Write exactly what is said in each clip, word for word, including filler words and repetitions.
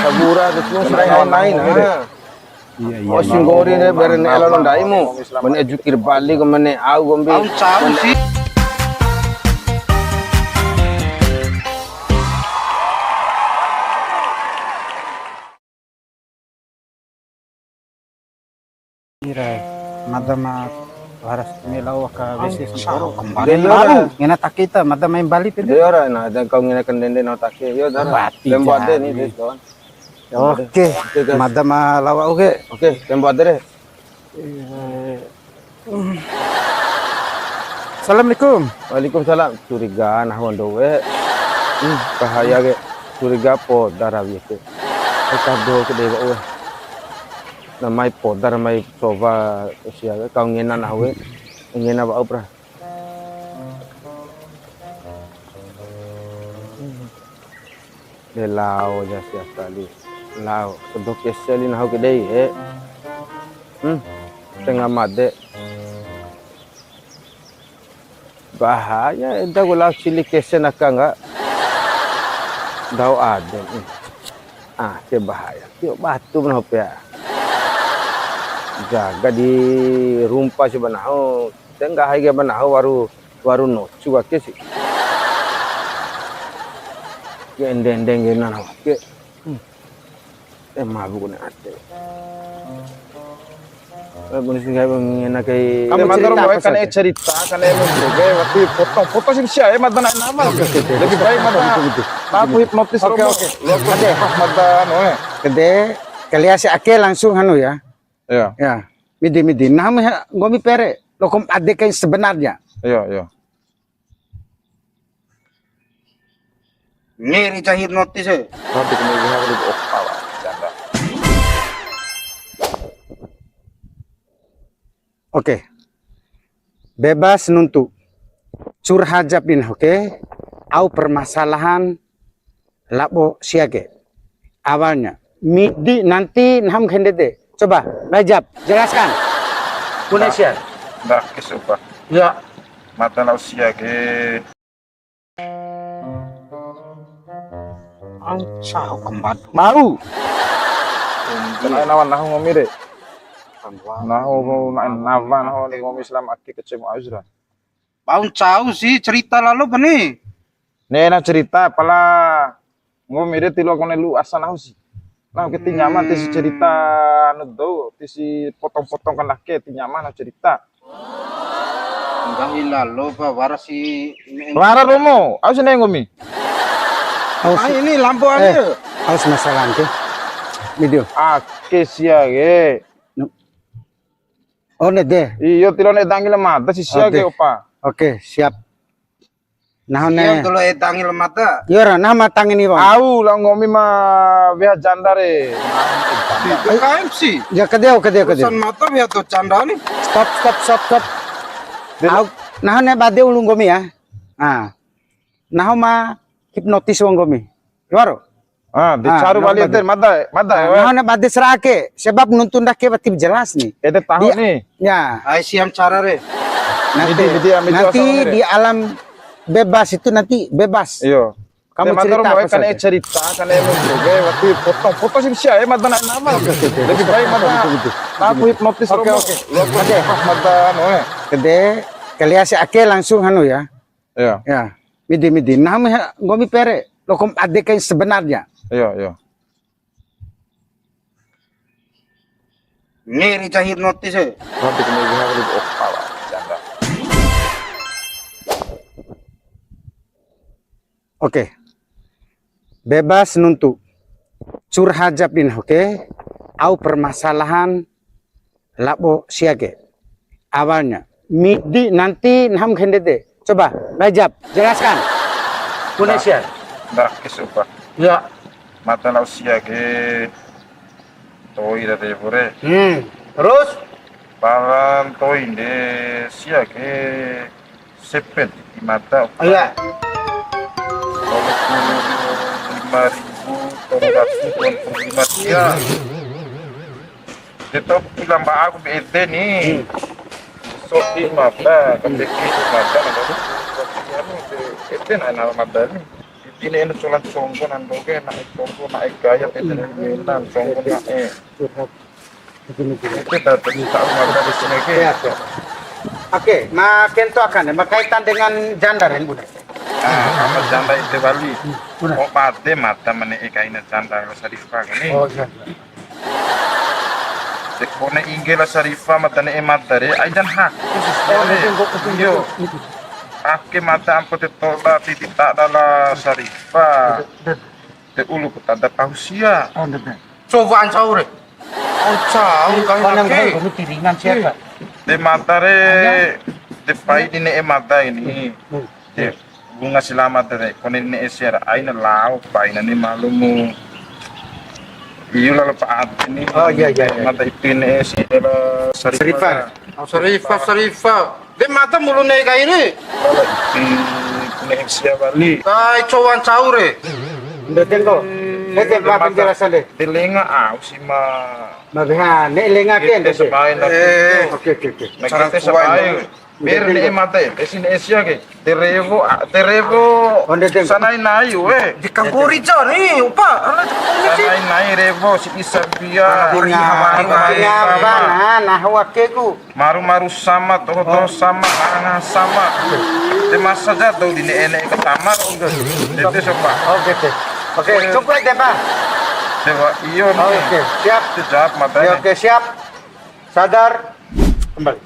Pura de semua sering main-main. Iya, iya. Oh, singgori ne bere ne lalo ndaimu. Mane jukir bali ko mane au kombi. Au cau sih. Ira, mada ma waras ne lao aka W C samporo. Kembali baru. Ngena take ita, mada main bali pede. Yo ra, na, dan kau ngena kendende no take. Yo, dara. Tempo ade ni, kawan. Oke, mada ma lao, oke. Oke, tempo ade re. Assalamualaikum. Waalaikumsalam. Curiga nahu ando we. Hmm, bahaya ke. Curiga poda rawi ke. Kado ke dewa we. Na mai poda ra mai coba sia ke. Kau ngena nahu we. Ngena wa'u pra. De lao ja sia kali. Lao, sedo kese li nahu ke dei, eh. Hmm, tengah made. Bahaya, eda ku lao cili kese naka ngga. Dau ade. Hmm. Ah, ke bahaya. Tio batu nahu pea. Jaga di rumpa si ba nahu. Te nggahi ke ba nahu waru, waru nocu ake si. Ke ende-ende ngena nahu ake. Hmm. Eh, mabuk ne ade. Eh, bonus nggahi ngena kai. Kamu cerita apa saja? Cerita kan eme juga, waktu potong, potong sih sia, eh, mata nama. Oke, oke, oke. Lebih baik mata. Aku hipnotis. Oke, oke. Lo pas mata, no, eh. Kede, kalian si ake langsung anu ya. Iya. Ya, midi, midi. Nah, nggomi pere, lokom ade kain sebenarnya. Iya, iya. Ngeri cah hipnotis, eh. Tapi kena lihat dulu, oh, pala, janda. Oke. Bebas nuntu. Curhat japin, oke. Au permasalahan labo sia ke. Awalnya, midi nanti nahu ma kandede. Coba, Rajab, jelaskan. Bune sia. Ndak, ke coba. Ya. Mata lao sia ke. Ancau kembadu. Mau. Kena nawa nahu nggomi re. Nahu, nahu, nahu, nahu nggomi selama ake kecemu Azra. Bau ncau si cerita lalo bani. Ne'e na cerita pala nggomi re tiloa kone lu'u asa nahu si. Nahu ke ti nyaman ti si cerita anu dou, ti si potong-potong kandake ti nyaman nahu cerita. Nggahi lalo pa wara si. Wara romo, au si ne'e nggomi. Au si. Ah, ini lampu anu. Eh, au si masalah ake. Video. Ake sia ke. Oh, nede. Iyo, tilo ne dangi le mada si sia ke, opa. Oke, siap. Nahu ne. Siap, tilo e dangi le mada. Iyo ra, nahu ma tangi ni, Bang. Au, la nggomi ma weha janda re. Di B K M sih. Ya, kadeo, kadeo, kadeo. Urusan mata weha to janda ni. Stop, stop, stop, stop. Au, nahu ne bade ulu nggomi ya. Ah. Nahu ma hipnotis wa'u nggomi. Wa'ura? Ah, di caru wali ede, mada, mada. Nah, nahu na bade sara'a ke, sebab nuntu ndake wati jelas ni. Ede tahu ni. Ya. Ai siam cara re. Nanti, nanti di alam bebas itu nanti bebas. Iyo. Kamu cerita apa saja. Cerita kan eme juga, wati potong, potong sih sia, eh, mada nama. Oke, oke, oke. Lebih baik mada. Aku hipnotis. Oke, oke. Mada, anu, eh. Kede, kalian si ake langsung anu ya. Iya. Ya, midi, midi. Nah, nggomi pere, lokom ade kain sebenarnya. Iya, iya. Ngeri cah hipnotis, eh. Nanti kena lihat dulu, oh, pala, janda. Oke. Bebas nuntu. Curhat japin, oke. Au permasalahan labo sia ke. Awalnya, midi nanti nahu ma kandede. Coba, Rajab, jelaskan. Bune sia. Ndak, ke coba. Ya. Mata lao sia ke to'i ra de bore. Hmm. Terus? Pala to'i nde sia ke sepen di mata. Iya. Dua puluh lima ribu tolu ratus dua puluh lima sia. De to pila mba'a ku be ede ni. Hmm. Soki mata, kandeke mata, na baru anu, be ede na, na mata ni. Ini enak colan songko nando ke, na'e songko, na'e gaya, tete mena, songko na'e. Itu dah, tadi tahu mada di sini ke. Iya, iya. Oke, ma kento akan, ma kaitan dengan janda, Ren, Bunda. Ah, apa janda itu Bali? Bunda. Oh, pate mata mene kaina janda, Sarifa kan ni. Oh, iya, iya. De kone ingge la Sarifa mada ne'e mada re, ai dan hak khusus. Oh, dia re. Betul, betul, betul, iyo. Betul. Ake mada ampo te toda titi tada la Sarifa. Betul, betul. Te ulu ku tada pahu sia. Oh, betul. Coba ancau re. Ancau. Iya, kau mana ake. Kau ini piringan siapa? Iya. De mada re, iya. De pai di ne'e mada ini. Hmm. De, bunga selamat re, kone ne'e sia ra, aina lao, pa aina ni malumu. Iyo lalo pa ade ni. Oh, iya, iya, iya. Mada ipi ne'e si ela Sarifa. Sarifa. Oh, Sarifa, Sarifa. De mada mulu ne'e kai re. Lalo ipi ne'e sia wali. Kai cowan cau re. Ndede ko. Ndede, apa penjelasan de? De lenga au si ma. Ma beha, ne'e lenga ke, ndede. Sebae na. Eh, oke, oke, oke. Cara kuai. Ber ne'e mada e, esi ne'e sia ke. Te rewo, a, te rewo. Onde te. Sanai nai, we. Di kambori jari, upa. Ala di kambori. Sanai nai rewo, si isa bia. Nah, nah, nah, wakeku. Maru-maru sama, toho-toho sama, ngaha sama. Te masa ja dou di ne'e-ne'e ke sama, udah. Tete sopa. Oke, oke. Oke, cukup ya, Pak. Dewa, iyo nih. Oke, siap. Te jawab mada e. Oke, siap. Sadar. Kembali.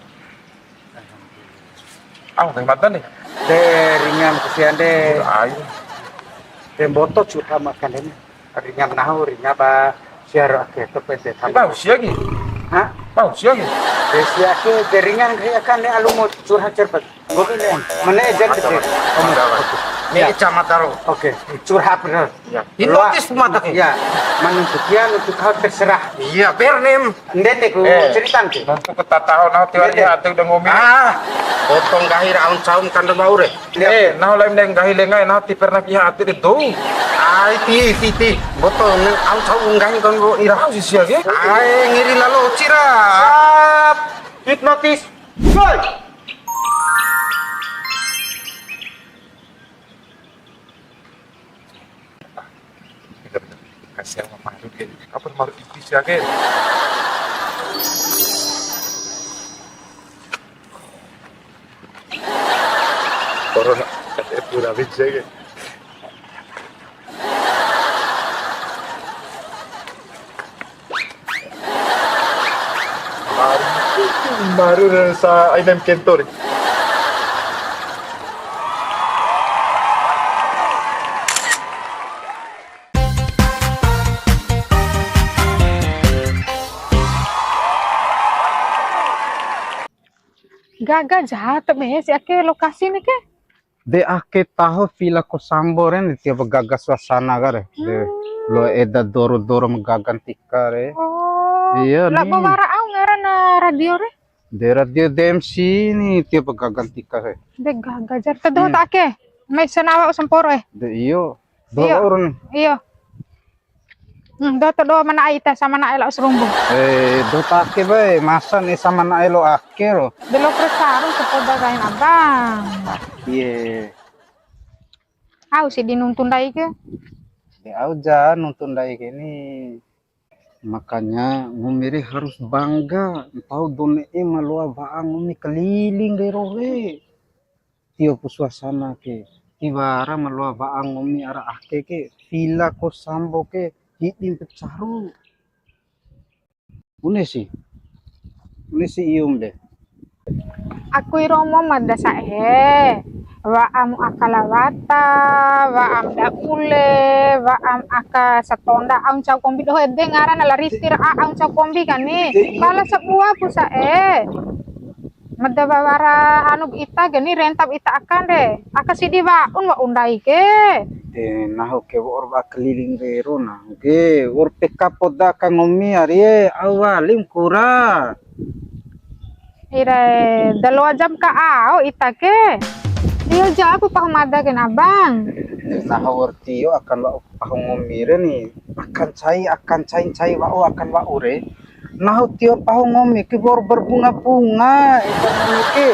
Ah, udah mata nih. De ringa ma kasihan de. Ayo. De mboto curhat ma kandeni. Ringa ma nahu, ringa ba sia ro ake to pente. Bau sia ki? Hah? Bau sia ki? De sia ke de ringa nggahi akan de alumu curhat cerpet. Mene ejen kecil. Ini kecamatan ro. Oke, curhat bener. Iya. Hipnotis mada ke. Iya, ma nuntu dia, nuntu kau terserah. Iya, ber nem. Ndede ku ceritan ke. Nuntu ke tataho nahu tiwara atu udah ngomi. Ah, potong gahir aun saum kandang bau re. Eh, nahu lain ndai nggahi lenga, nahu ti pernah piha atu de dou. Ai, ti, ti, ti. Mboto, au cau nggahi kon bo ira. Au si sia ke? Ai, ngiri lalo cira. Siap. Hipnotis. Woi. Kasihan sama Maru ke. Apa Maru ipis ya ke? Corona, pura bisa ke. Maru, Maru sa aina kento re. Gaga ja ta be si ake lokasi ni ke. De ake taho Villa Kosambo re, tio ba gaga suasana ka re. De, hmm, loa eda doro-doro ma gaga ntika re. Oh, iya, labo ni. Wara au ngarana radio re? De radio D M C ni, tio ba gaga ntika re. De gaga ja ta doho ta ake. Mai sanawa samporo e. De iyo. Doho urun. Iyo. Hmm, doho ta do ma na'e ita sama na'e lao sarumbu. Eh, doho ta ake bae, masa ni sama na'e lo ake ro. De lo persaru sepoda kain abang. Iya. Au si di nuntu ndai ke. De au ja nuntu ndai ke ni. Makanya nggomi re harus bangga, ntau dou ne'e ma loa wa'a nggomi keliling rero re. Tio pu suasana ke, tiwara ma loa wa'a nggomi ara ake ke, Villa Kosambo ke, hidi mpa caru. Bune si, bune si ium de. Aku iro mo mada sa'e, wa'am aka lawata, wa'am daule, wa'am aka satonda, au ncau kombi doho ede ngarana la riti ra, au ncau kombi kani. Pala sabua pu sa'e. Mada wawara anu ita geni rentap ita akan de. Aka sidi wa'un wa'u ndai ke. De nahu ke wa'ur ba keliling rero na. Oke, wa'ur peka poda ka nggomi ari e, au walim kura. Ire, da loa jam ka ao ita ke. Tio ja pu pahu mada ke na, Bang. Nahu wa'ur tio akan wa'u pahu nggomi re ni. Akan cai, akan cai, cai wa'u, akan wa'u re. Nahu tio pahu nggomi ke wa'ur berbunga-bunga, ita nggomi ke.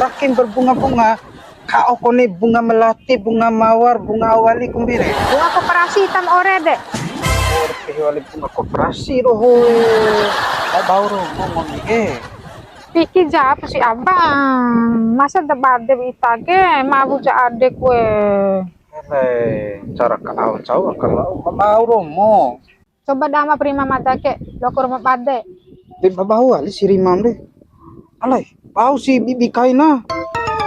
Saking berbunga-bunga, Ka'o kone bunga melati, bunga mawar, bunga au wali kombi re. Bunga koperasi hitam ore de. Ore pehe wali bunga koperasi doho. Ba bau ro ngomi ke. Fiki ja pu si abang. Masa da bade ita ke, mabu ja ade kue. Ele, cara ka au cau aka lao ba bau romo. Coba da ama pa rima mada ke, loaku ruma bade. De ba bau wali si rimam de. Alai, bau si bibi kaina.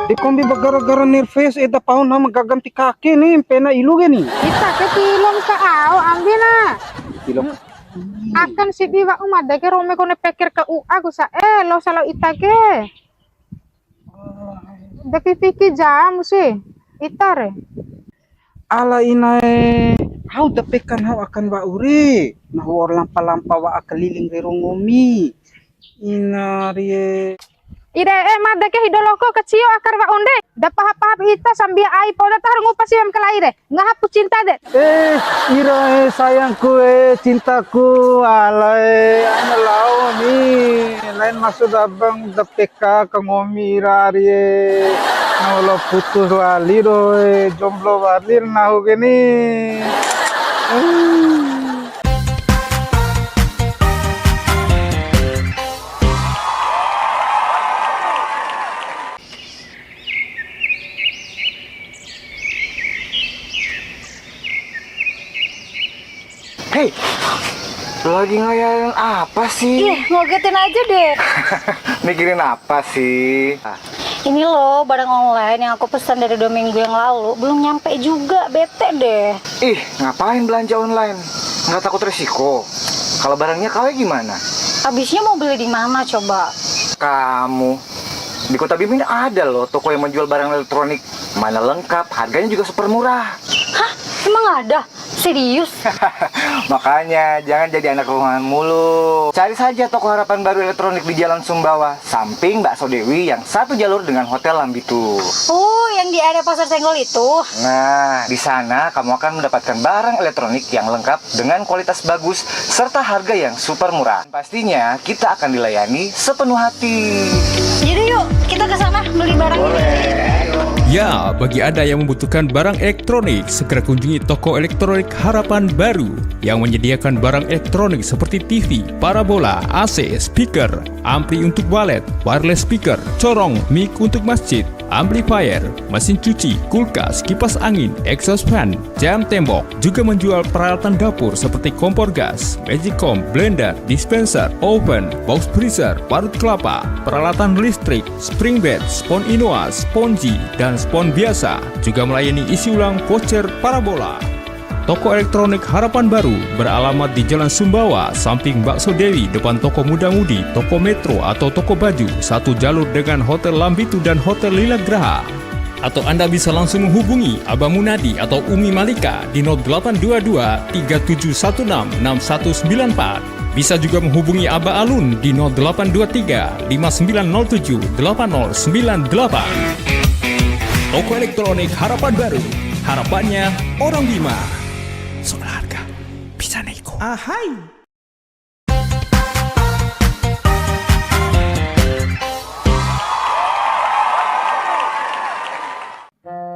De kombi ba gara-gara nervous eda pahun nama gaganti kake ni, pena ilu ke ni. Ita ke tilom ka au, ambi na. Tilom. Akan si di wa'u mada ke rome kone peker ka u'a ku sa, eh, lo salo ita ke. De fiki ja mu si, ita re. Ala inae, au da pekan hau akan wa'u re. Nahu wa'ur lampa-lampa wa'a keliling rero ngomi. Ina rie. Ire, eh, mada ke hido loko kacio akar wa'un de. Da pahap-pahap ita sambia ai poda taho ngupa si mem kalai re. Ngaha pu cinta de. Eh, ira, eh, sayangku, eh, cintaku, alae, ana lao ni, lain maksud abang da peka ka ngomi ira ari, eh, na wala putus wali do, eh, jomblo wali nahu ke ni. Hei, lagi ngayain apa sih? Ih, ngagetin aja deh. Mikirin apa sih? Ini loh, barang online yang aku pesan dari dua minggu yang lalu, belum nyampe juga, bete deh. Ih, ngapain belanja online? Nggak takut resiko? Kalau barangnya K W gimana? Habisnya mau beli di mana coba? Kamu, di Kota Bima ini ada loh toko yang menjual barang elektronik. Mana lengkap, harganya juga super murah. Hah? Emang ada? Serius? Makanya, jangan jadi anak rumahan mulu. Cari saja toko Harapan Baru Elektronik di Jalan Sumbawa, samping Bakso Dewi yang satu jalur dengan Hotel Lambitu. Oh, yang di area Pasar Senggol itu? Nah, di sana kamu akan mendapatkan barang elektronik yang lengkap dengan kualitas bagus serta harga yang super murah. Pastinya kita akan dilayani sepenuh hati. Jadi yuk, kita ke sana beli barang. Boleh, ayo. Ya, bagi Anda yang membutuhkan barang elektronik, segera kunjungi toko elektronik Harapan Baru yang menyediakan barang elektronik seperti T V, parabola, A C, speaker, ampli untuk walet, wireless speaker, corong, mic untuk masjid, amplifier, mesin cuci, kulkas, kipas angin, exhaust fan, jam tembok, juga menjual peralatan dapur seperti kompor gas, magicom, blender, dispenser, oven, box freezer, parut kelapa, peralatan listrik, spring bed, spon Inoa, sponji, dan spon biasa. Juga melayani isi ulang voucher parabola. Toko elektronik Harapan Baru beralamat di Jalan Sumbawa, samping Bakso Dewi, depan Toko Muda Mudi, Toko Metro atau Toko Baju, satu jalur dengan Hotel Lambitu dan Hotel Lila Graha. Atau Anda bisa langsung menghubungi Abah Munadi atau Umi Malika di nol delapan dua dua, tiga tujuh satu enam, enam satu sembilan empat. Bisa juga menghubungi Abah Alun di nol delapan dua tiga, lima sembilan nol tujuh, delapan nol sembilan delapan. Toko elektronik Harapan Baru. Harapannya orang Bima. Soal harga, bisa nego. Ahai.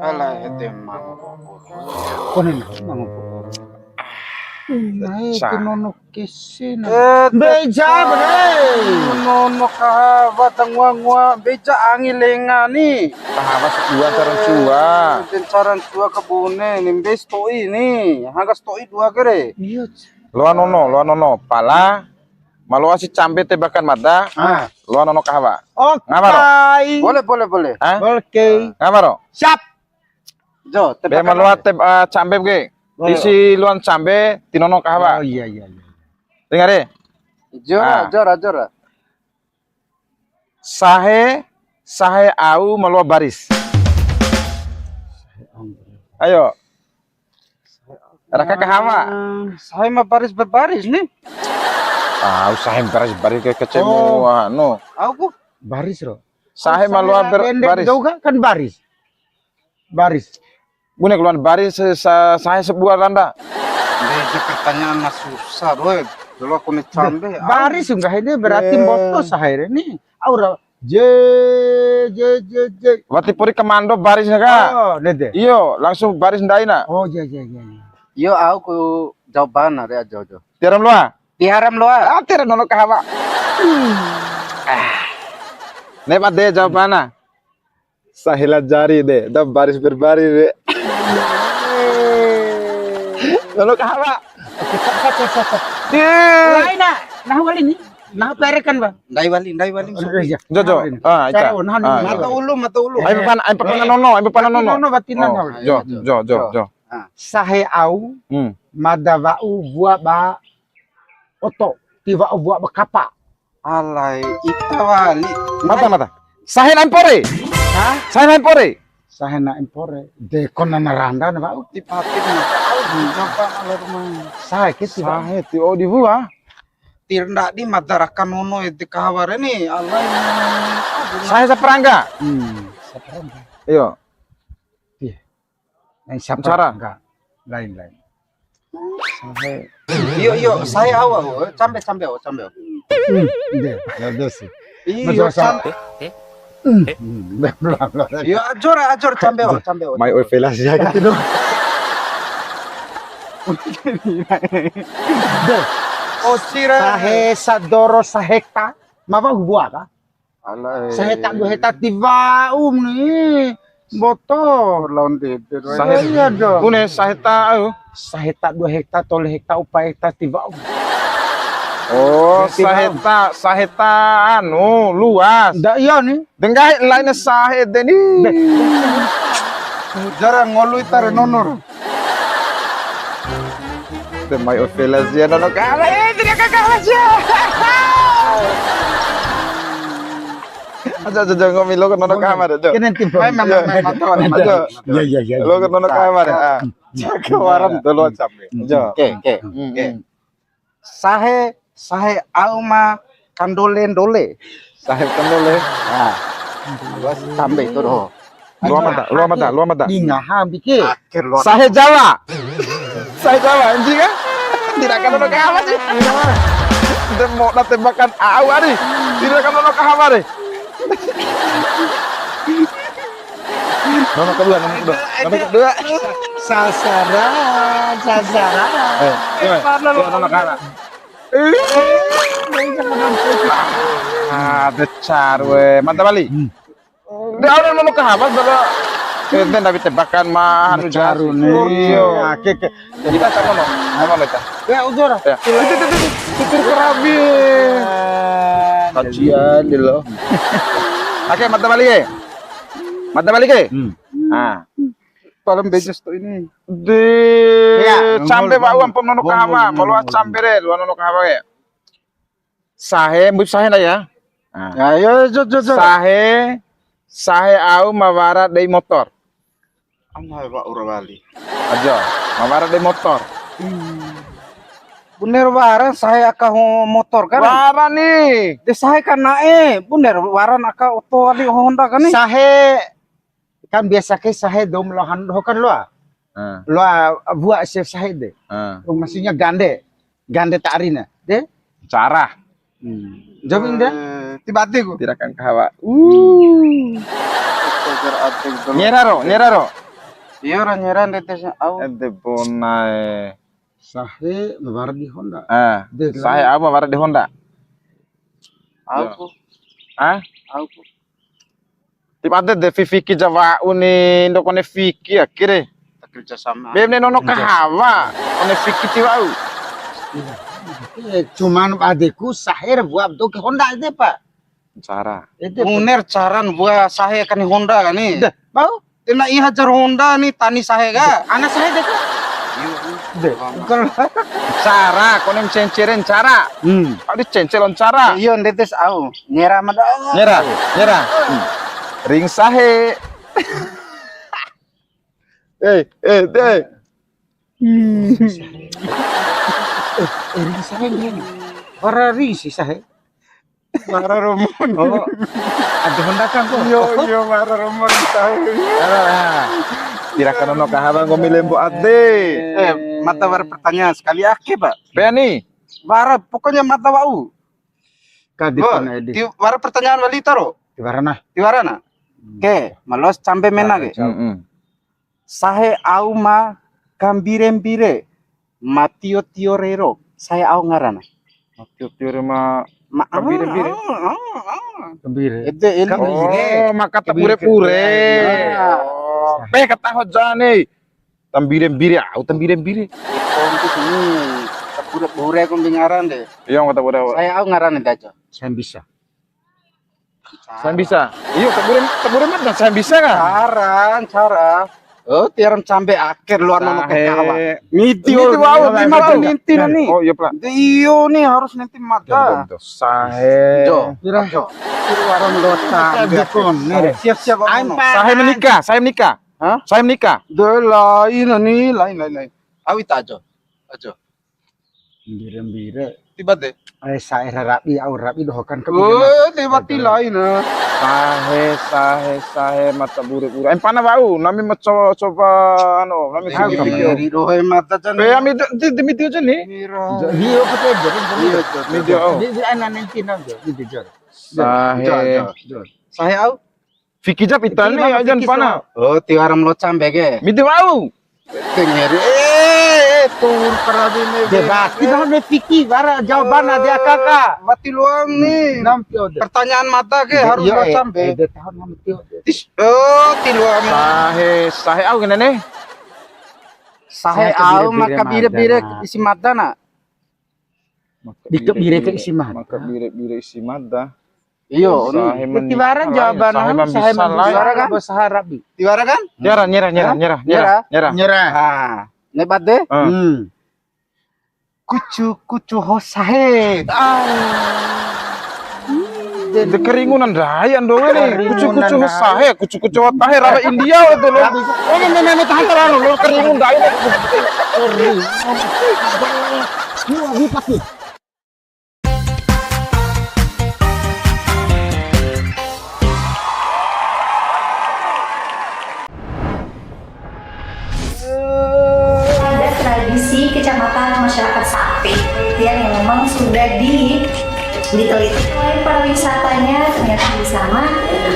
Ala ede mango. Kone na mango. Nai ke nono kese na. Eh, beja bre. Nono kahawa ta ngoa-ngoa, beja angi lenga ni. Kahawa sabua ncara ncua. Eh, ncara ncua kabune ni, mbei sato'i ni. Hangga sato'i dua kere. Iya. Loa nono, loa nono. Pala, ma loa si cambe tebakan mada. Ah. Loa nono kahawa. Oke. Ngawaro. Boleh, boleh, boleh. Hah? Oke. Ngawaro. Siap. Jo, be ma loa te, ah, cambe ke. Boleh. Isi loan cambe, ti nono kahawa. Oh, iya, iya, iya. Dengar, eh? Jora, ah. Jora, jora. Sahe, sahe au ma loa baris. Ayo. Raka kahawa. Ah, sahe ma baris berbaris ni. Ah, sahe baris baris ke kecemu, oh. Anu. Au ku? Baris ro. Sahe ma loa ber-, pendek baris. Jauh kan, kan baris. Baris. Bune keluar baris sa-, sa-, sahe sabua randa. Ini aja pertanyaan mas susah, Roy. Dulu aku ni cambe. Baris nggahi ni berarti mboto sahe re ni. Au ra Je, je, je, je. Wati pori komando baris na ka. Oh, ndede. Iyo, langsung baris ndai na. Oh, je, je, je, je. Iyo, au ku jawaban na re, ajo, ajo. Tiwara ma loa? Tiwara ma loa. Ah, tiwara nono kahawa. Ah. Ne'e bade jawaban na. Sahe la jari de, da baris berbaris de. Nono kahawa. Laina, nahu wali ni. Nahu perekan, Bang. Ndai wali, ndai wali. Jo, jo. Ah, ita. Mata ulu, mata ulu. Ayo pan, ayo pan nono, ayo pan nono. Nono, batin nono. Oh, jo, jo, jo, jo. Ah. Sahe au, hmm, mada wa'u wua ba oto, ti wa'u wua ba kapa. Alai, ita wali. Mata, mata. Sahe na mpore. Hah? Sahe na mpore. Sahe na mpore. De kone na randa na wa'u. Ti pati na au, coba ala rumah. Sahe ke ti wa'u. Sahe ti wa'u di wua. Tir ndadi mada raka nono ede kahawa re ni, alai. Sahe saprangga. Hmm, saprangga. Iyo. Iya. Lain saprangga. Lain, lain. Sahe. Iyo, iyo, sahe awa, awa. Cambe, cambe, awa, cambe, awa. Hmm, iya, iya, iya sih. Iyo, cambe. Hmm, hmm, bla, bla, bla. Iyo, ajora, ajora, cambe, awa, cambe, awa. Mai oi Velas ya gitu loh. Deh. Oh, sira. Sahe sadoro saheka. Mama gua kah? Alai. Saheta dua hekta ti wa'u ni. Mboto. Lawan dede doang. Sahe, iya dong. Bune saheta au. Saheta dua hekta, tolu hekta, upa hekta ti wa'u. Oh, ti wa'u. Saheta, saheta anu, luas. Ndak iya ni. Denggahi laina sahe de ni. Deh. Jarang ngolui tare nonor. Te mai oi Velas ya, nono kahawa, eh, tidak kahawa ya. Aja, aja, aja, ngomi lo ke nono kahawa, Jo. Kena tim. Mai, mai, mai, mai, mantap, mantap. Iya, iya, iya. Lo ke nono kahawa, ah. Jaga waran dulu, Cam. Jo. Oke, oke, oke. Sahe, sahe au ma kandole-ndole. Sahe kandole. Nah, gua tambe itu doho. Lua mata, lua mata, lua mata. Di ngaha mbike. Akhir lua. Sahe Jawa. Sahe Jawa, anjing kan? Tidak akan ono kahawa sih. Dia mau na tembakan au ari. Tidak akan ono kahawa deh. Nono kedua, nono kedua. Nono kedua. Sasaran, sasaran. Eh, eh, nono, nono kahawa. Ah, becar we. Mantap kali. Hmm. Dia orang nono kahawa, bala. Ente ndawi tebakan mah, anu, becar jahat. Uni. Iyo. Nah, ke, ke. Jadi, kata nono. Nama lo, Cak? Ya, udah. Ya. Itu, itu, itu, itu. Tutur kerabi. Kajian dulu. Oke, mata balik ya. Mata balik ya. Hmm. Nah. Paling bejes tuh ini. De, ya, cambe wa'u ampun nono kahawa, ma loa cambe re, loa nono kahawa ya. Sahe, mbui sahe na ya. Nah. Ya, ya, jo, jo, jo. Sahe, sahe au ma wara dei motor. Ana wa'ura wali. Ajo, ma wara dei motor. Hmm. Bune ra wara sahe aka ho motor kan? Wara ni. De sahe ka na'e, bune ra wara aka oto wali Honda kan ni? Sahe kan biasa ke sahe dou ma loa hanu doho kan loa. Ah. Loa wua ese sahe de. Ah. Maksudnya gande. Gande ta arina. De? Cara. Hmm. Jawab ini de? Eh, ti bade ku. Tidak akan kahawa. Uh. Nyera ro, nyera ro. Iyo ra nyera ndede sa au. Ede bonae. Sahe ma wara di Honda. Ah, de, sahe au ma wara di Honda. Au ku. Hah? Au ku. Ti bade de fifiki ja wa'u ni, ndo kone fiki ake re. Kerja sama. Be mene nono kahawa, kone fiki ti wa'u. Eh, cuman badeku sahe ra wua dou ke Honda ede, Pak. Cara. Ede, Pak. Bune ra caran wua sahe kani Honda kani. Dah, mau? Tena iha jar Honda ni tani sahe ka. Ana sahe de ka. Iyo. De. Bukan. Cara, kone cenceren cara. Hmm. Au di cencel on cara. Iyo, ndede sa au. Nyera mada. Nyera, nyera. Hmm. Ring sahe. Eh, eh, deh. Hmm. Eh, eh, ring sahe, ring. Para ring si sahe. Mara romon. Oh. Aduh, Honda kan kok. Iyo, iyo, mara romon sahe. Alah, lah. Tidak kan ono kahawa ngomi lembo ade. Eh, mata wara pertanyaan sekali ake, Pak. Peani. Wara, pokoknya mata wa'u. Kadi. Bo, pernah di- ti wara pertanyaan wali taro. Tiwara na. Tiwara na. Hmm. Ke, ma loa cambe mena ke. Tiwara, hmm, hmm. Sahe au ma kambire-mbire, ma tio-tio rero, sahe au ngarana. Ma tio-tio rero ma, ma kambire-mbire. Ah, ah, ah. Kambire. Ede, ede. Kambire. Oh, ma kata pure-pure. Ah. Oh. Pe kata hojane. Tambire-mbire, au tambire-mbire. Kombi sini, tabure-bure kombi ngaran de. Iya, kata pure. Sahe au ngarana de aja. Saya bisa. Saya bisa. Iyo, tabure, tabure mada, saya bisa kan? Cara, cara. Oh, tiwara ma cambe ake loa nono ke kawa. Midi, midi, wa'u, midi, midi, midi, midi. Oh, iya, Pla. Iyo, ni harus nanti mada. Sahe. Jo, jo. Tiwara ma loa cambe. Siap, siap, Om. Sahe menikah, sahe menikah. Hah? Sahe menikah. De lain ni, lain, lain, lain. Au ita aja. Aja. Mbire-mbire. Tiba de. Ai sae ra rabi, au rabi doho kan ke. Oh, tiba ti lain. Sahe, sahe, sahe, mata bure-bure. Ai pana wa'u, nami ma co-, coba, anu, nami. Au video. Di doho mata jan. Pe, ami de-, di, di video aja ni. Mira. Video apa tu aja? Iya, jo, jo. Video. Di, di, ana nanti nang jo. Video jo. Sahe. Jo, jo, jo. Sahe au? Fiki ja pita ni, ajan pana. Oh, tiwara ma loa cambe ke. Midi wa'u. Tengeri. Eh, eh, tur karabi ni. De, berarti dah me fiki, bara jawaban dia kakak. Mati luang ni. Pertanyaan mada ke harus loa cambe. Eh, de tahun nama tio. Tis, oh, ti luang. Sahe, sahe au kena ni. Sahe au ma kabire-bire isi mada na. Di kabire ke isi mada. Ma kabire-bire isi mada. Iyo, tiwara jawaban sahe anu, sahe ma bisa lain. Tiwara kan? Tiwara kan? Nyerah, nyerah, nyerah, nyerah, nyerah, nyerah. Nyerah. Ah, ne'e bade? Hmm. Kucu, kucu ho sahe. Ah. De karingu na ndai ando we ni. Kucu, kucu ho sahe, kucu, kucu ho tahe, rawa India we tu lo. Oke, meme, meme, tahan, tahan, lo karingu na ndai. Ada tradisi kecamatan masyarakat Sape yang memang sudah di-, diteliti oleh pariwisatanya, ternyata di sana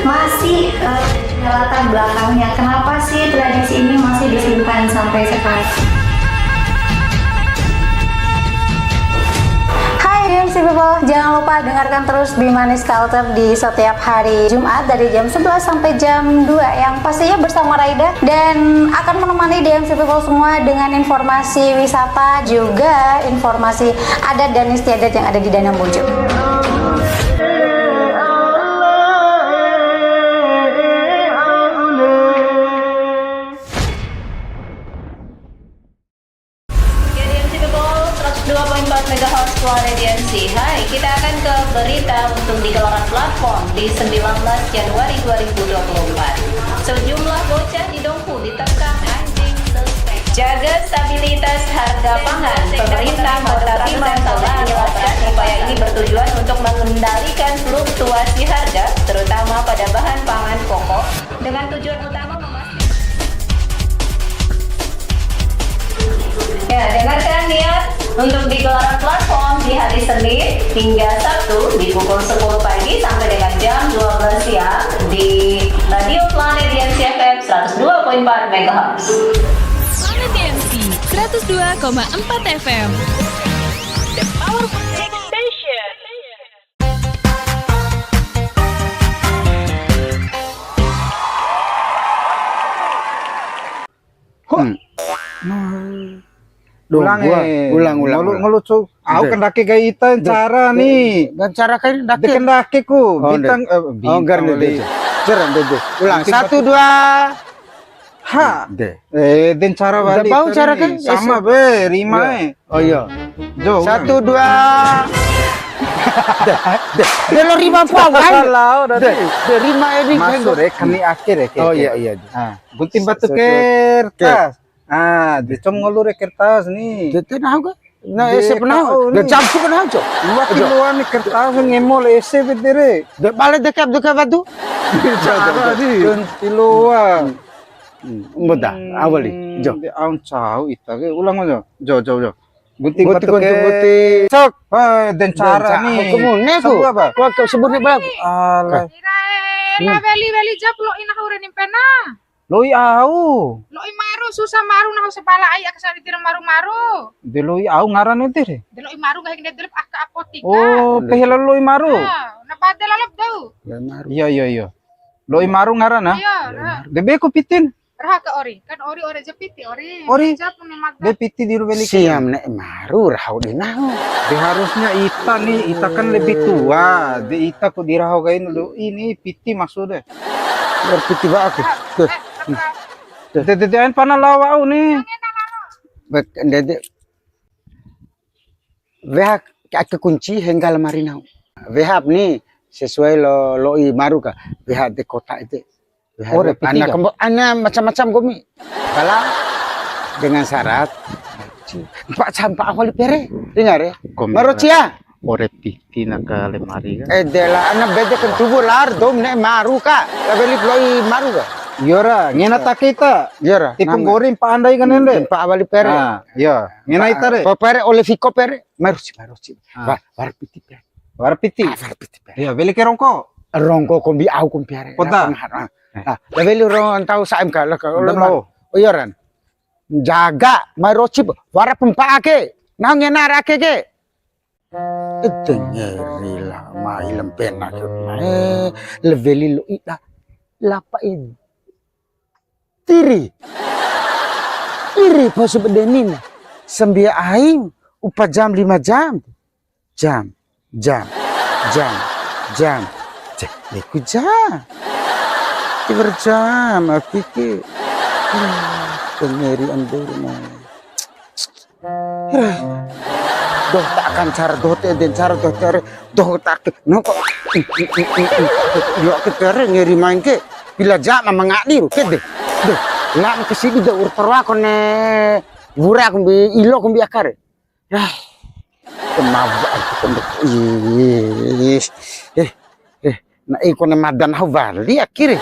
masih, eh, ada latar belakangnya. Kenapa sih tradisi ini masih disimpan sampai sekarang? Hai D M C People, jangan lupa dengarkan terus Bimanes Culture di setiap hari Jumat dari jam sebelas sampai jam dua, yang pastinya bersama Raida dan akan menemani D M C People semua dengan informasi wisata, juga informasi adat dan istiadat yang ada di Danau Mbojo. Oke, D M C People, seratus dua koma empat megahertz Suara D M C. Hai, kita akan ke berita untuk di gelaran platform di sembilan belas Januari dua ribu dua puluh empat. Sejumlah bocah di Dompu diterkam anjing suspek. Jaga stabilitas harga pangan. Pemerintah Kota Bima telah menjelaskan upaya ini bertujuan untuk mengendalikan fluktuasi harga, terutama pada bahan pangan pokok, dengan tujuan utama memastikan. Ya, dengarkan niat untuk di gelaran platform di hari Senin hingga Sabtu di pukul sepuluh pagi sampai dengan jam dua belas siang di Radio Planet D M C F M seratus dua koma empat megahertz. Planet D M C seratus dua koma empat F M. The Power Station. Hmm. Nah. Duh, ulang, gua, eh. Ulang, ulang, ngelu, ulang. Ngelu, Cuk. Au kendake kai ita cara ni. Dan cara kai ndake. De kendake ku. Oh, bintang, eh, bintang. Oh, enggak, wali. Ulang. Satu, dua. Ha. De. Eh, den cara wali bau cara ni. Kan? Sama be, rima e. Oh iya. Jo, satu, dua. De, de, de lo rima apa, kan? Salah, udah. De, de rima ini. Masuk, kan? Re, kani akhir ya, oh, iya, iya. Ah, gunting batu kertas. Ah, de com ngolu re kertas ni. De, de, nah, kan? Nah, ese pernah. De, jam su pernah, Cok. Dua kiloan ni kertas ngemo le ese bedere. De, balik dekap, dekap batu. Cara ni. Kiloan. Hmm, mboda, awali. Jo. De au ncau ita ke, ulang aja. Jo, jo, jo. Gunting batu ke. Gunting, gunting. Sok. Eh, den cara ni. Aku mau neku. Sebut apa? Wah, kau sebut ni, Bang. Alah. Irae, Ina weli-weli jap lo'i nahu re ni mpena. Lo'i au. Lo'i maru, susah maru nahu sabala ai aka sani tira maru-maru. De lo'i au ngaran ede re. De lo'i maru nggahi ndede lep aka apotika. Oh, pehe lalo lo'i maru. Ah, na bade lalop dou. Lo'i maru. Iya, iya, iya. Lo'i maru ngaran, ah? Iya, raha. De be ku pitin. Raha ka ori, kan ori ore ja piti, ori. Ori. Ja pun maga. De piti di ru weli. Siam ne'e maru raho di nahu. De harusnya ita ni, ita kan lebih tua. De ita ku di raho kain dulu. Ini piti maksudnya. Biar piti ba aku. Tuh. Eh, eh, eh. De, de, de, ain pana lawa au ni. Bek, de, de. Weha ake kunci hengga lemari nahu. Weha ni sesuai lo lo'i maru ka. Weha de kota ede. Weha. Ore piti ana ka? Kembo, ana macam-macam gomi. Kala dengan syarat. Pak campa awali pere. Dengar ya. Gomi. Marocia. Ore piti na ka lemari ka. Eh, dela ana bede kentubu lar dom ne'e maru ka. La weli lo'i maru ka. Yora, ngena take ita. Yora. Tipu gorim pa andai kan ende. Pak awali pere. Ah, iya. Ngena ita re. Pere oleh Viko pere. Maroci, maroci. Ah. Wa-, wara piti pe. Wara piti. Ah, wara piti pe. Iya, weli ke rongko. Rongko kombi au kombi are. Kota. Ah, ah. Ah, la weli rong ntau saem ka, la ka, oh, iya ran. Jaga, maroci, wara pempa ake. Nah, ngena rake ke. Ede ngeri la, mai lempena ke. Eh, la weli lo'i da. Lapa ini. Tiri. Tiri posu bedenina. Sambia aing upa jam lima jam. Jam, jam, jam, jam. Cek, deku jam. Tiwara jam, apike. Pengeri andur na. Doh ta akan cara, doh te den cara, doh te are, doh ta ake, nongko. Yo ke tere ngeri main ke, pila jama mangadi ru ke de. De, la ke sidi de ur terwa kone wura kombi ilo kombi akare. Yah, kemawa aku kondok. Ih, eh, eh, na iko ne madan hau wali akire.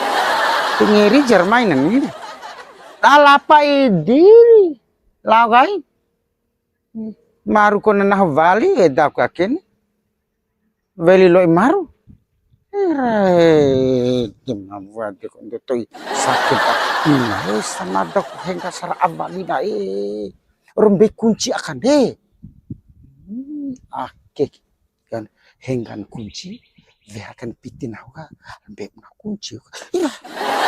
Ngeri jar mainan ini. Talapa idi. Lao kai. Maru kone nahu wali, eda ku ake ni. Weli lo'i maru. Irae, kemawa de kondok to'i sakit. Ina, eh, samada ku hengga sara awali na, eh. Rombe kunci akan de. Hmm, ake. Kan henggan kunci, wehakan piti nahu ka, mbe na kunci. Ira,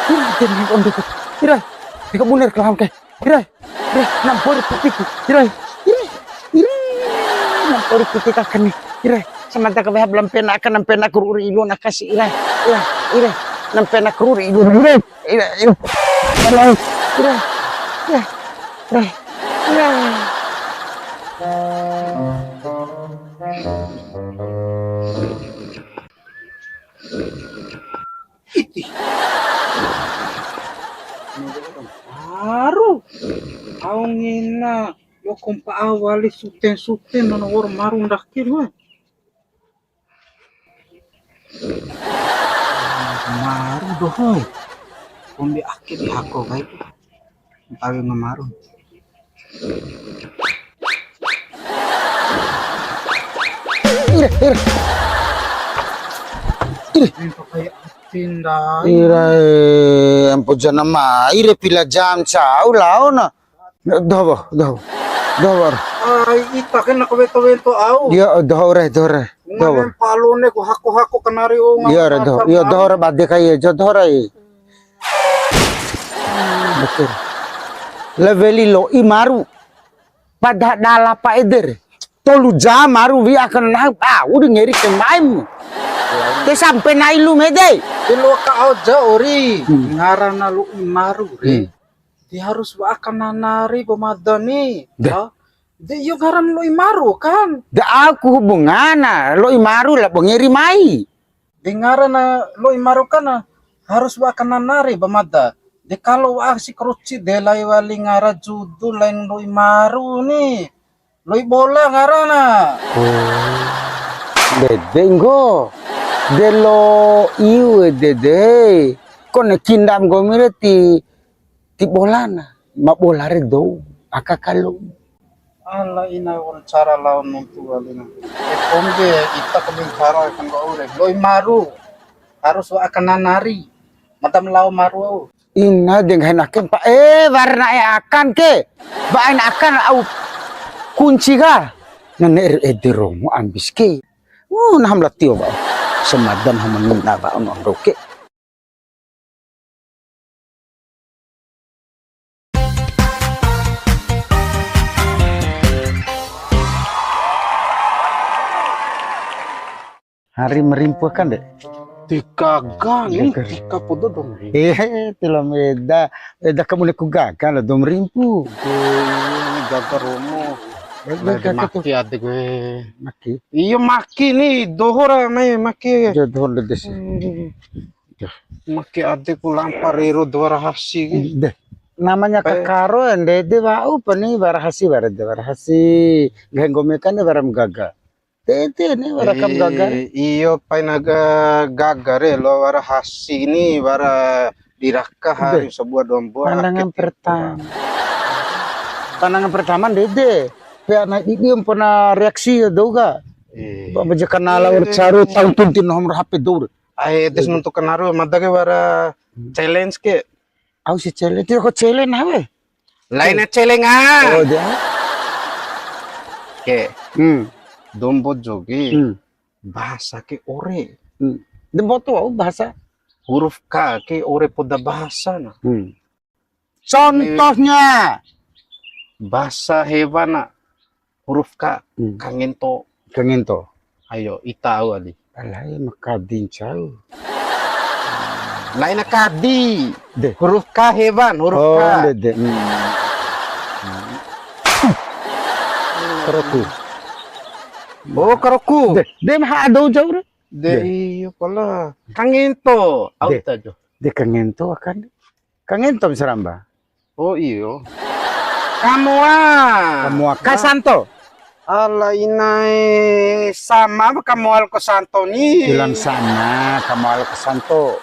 ira, demi ondo ku. Ira, deka buner kalam ke. Ira, ira, nampori pitiku. Ira, ira, ira, nampori piti kakani. Ira, samanta ka weha lampe na aka nampe na kuru uri ilu na kasi. Ira, ira, ira, nampe na kuru uri ilu. Ira, ira, ira. Ira, ira, ira, ira. Iti. Baru. Au ngena. Yo kompa awali suten-suten nono wor maru ndake doho. Maru doho. Kombi ake di hako kai tu. Tawi ngamaru. Ire, ire. Ire. Ire, eh, ampo jana mai re pila jam cau lao na. Doho, doho. Doho. Ai, ita kan nak wento-wento au. Iya, doho re, doho re. Doho. Ngalen palone ku hako-hako kanari o. Iya re, doho. Iya, doho re bade kai aja, doho re. Betul. La weli lo'i maru. Pada dala pa ede re. Tolu jam maru wi akan nahu, ah, udah ngeri ke maim. Te sampe nai lu mede. Te loa ka au ja ori. Hmm. Ngarana lo'i maru re. Hmm. Ti harus wa'a kananari ba mada ni. Dah. Ya. De iyo ngaran lo'i maru kan. De aku hubungana lo'i maru labo ngeri mai. De ngarana lo'i maru kan harus wa'a kananari ba mada. De kalo wa'a si karoci de lai wali ngara judul lain lo'i maru ni. Lo'i bola ngarana. Oh. Bebe nggo. De lo'i ede de. Kone kindam nggomi re ti Ti bolana, ma bola re dou, aka kalo. Ala ina wawancara lao nuntu walina. E kombi, ita kombi ncara kanggo au re. Lo'i maru. Harus wa'a kananari. Mada ma lao maru au. Ina de nggahi ake mpa, eh, wara na'e akan ke. Ba aina akan au kunci ka. Na ne'e ede romo ambis ke. Uh, nahu ma lao tio wa'u. Samada nahu ma ngina wa'u na ando ke. Hari ma rimpu aka de. Ti gaga ni, ti gaga. Ti ka podo dou ma rimpu. Eh, ti loa eda. Eda ka bune ku gaga labo dou ma rimpu. Dou ma gaga romo. Eda gaga tu. Maki adeku. Maki. Iyo, maki ni, doho ra mai maki. Iyo, doho ra desi. Hmm. Maki adeku lampa rero dou wara hasi ke. Deh. Namanya kakaro, ndede wa'u pa ni wara hasi, wara de wara hasi. Nggahi nggomi aka ni wara ma gaga. Tete ni wara ka ma gaga re. Eh, iyo, pai na ga-, gaga re, loa wara hasi ni, wara di raka hari sabua dua mbua. Pandangan pertama. Pandangan pertama ndede. Pe ana didi mpona reaksi dou ka. Eh. Ba, ba ja kanala wara caru, tahu tuntin nomor H P dou re. Ai, tes nuntu kanaru, mada ke wara challenge ke. Au si challenge, tio ko challenge nahu e. Laina challenge ah. Oh, dia. Ke. Hmm. Dou Mbojo ke. Hmm. Bahasa ke ore. Hmm. De mboto au bahasa. Huruf K ke ore poda bahasa na. Hmm. Contohnya. Bahasa hewan na. Huruf K, hmm. Kangento. Kangento. Ayo, ita au ali. Alai, ma kadi ncau. Laina kadi. De. Huruf K hewan, huruf K. Oh, de, de. Hmm. Karoku. Oh, karoku. De, de ma ha dou jau re. De, iyo pala. Kangento. Au ita jo. De kangento akan. Kangento ma saramba. Oh, iyo. Kamoa. Kamoa ka? Kasanto. Ala inae, sama ba kamoa labo kasanto ni. Bilang sama, kamoa labo kasanto.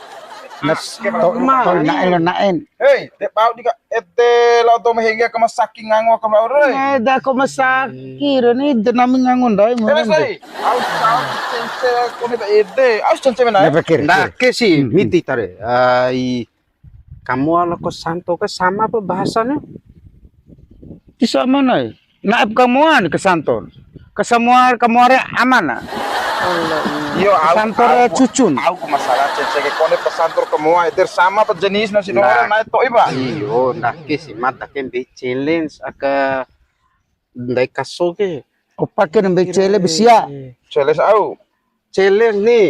Nas, to, to na'e lo na'en. Hei, de bau di ka, ede lao dou ma hengge ka masaki ngango ka bau re. Eda ko masaki re ni, de nami ngango ndai mu. Ede sai. Au, au, cence kone ba ede. Au cence mena. Ndake si, miti tare. Ai, Kamoa labo kasanto ke sama apa bahasanya? Ti sama nai. Na'e pa kamoa ni kasanto. Kasamoa, kamoa re aman na. Iyo, au, kasanto re cucun. Au ku masalah cece ke kone kasanto kamoa, eder sama apa jenis nasi doho re na'e to'i ba. Iyo, ndake si mada ke mbei challenge aka ndai kaso ke. Opa ke mbei challenge bisia. Challenge au. Challenge ni,